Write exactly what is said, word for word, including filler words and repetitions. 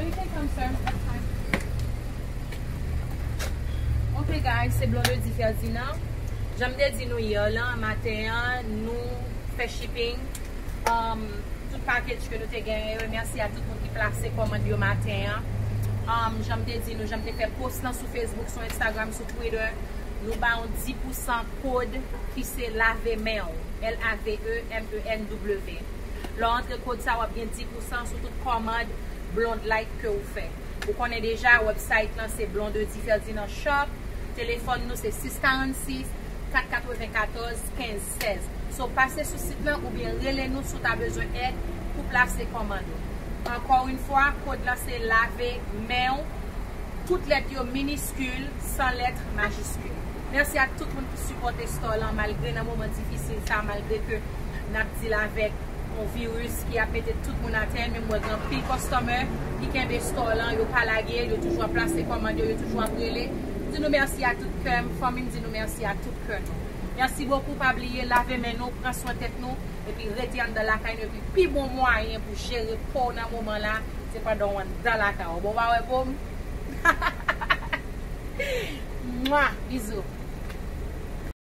You can come, sir. That's fine. Ok, guys, se Blondedy Ferdinand. Jan m te di nou yè lan, maten an, nou fè shipping. Um, tout package ke nou te genyen, mèsi a tout moun ki plase kòmand yo maten an. Um, jan m te di nou, jan m te fè post lan sou Facebook, sou Instagram, sou Twitter, nou ba yon dis pousan kòd ki se lave men w, L A V E M E N W. Lè w antre kòd sa, w ap gen dis pousan sou tout kòmand Blonde Light ke w fè. Ou konnen deja, website lan se Blondedy Ferdinand Shop. Telefòn nou se sis karannsis, kat katrevenkatòz, kenz sèz. So, pase sou sit lan oubyen rele nou si w ta bezwen èd pou plase kòmand ou. Ankò yon fwa, kòd lan se lave men w, tout lèt yo miniskil, san lèt majiskil. Mèsi a tout moun ki sipòte store lan, malgre nan moman difisil sa, malgre ke n ap deal avèk yon viris ki ap mete tout moun atè, men m wè gen anpil customer ki kenbe store lan, yo pa lage l, yo toujou ap plase kòmand yo, yo toujou ap rele. M di nou mèsi a tout kè m, fanmi m di nou mèsi a tout kè nou. Mèsi bokou, pa bliye lave men nou, pran swen tèt nou, epi rete anndan lakay nou, epi pi bon mwayen pou jere po w nan moman la, se pandan w anndan lakay ou. Bon, pa wè po m? Mwa, bizou.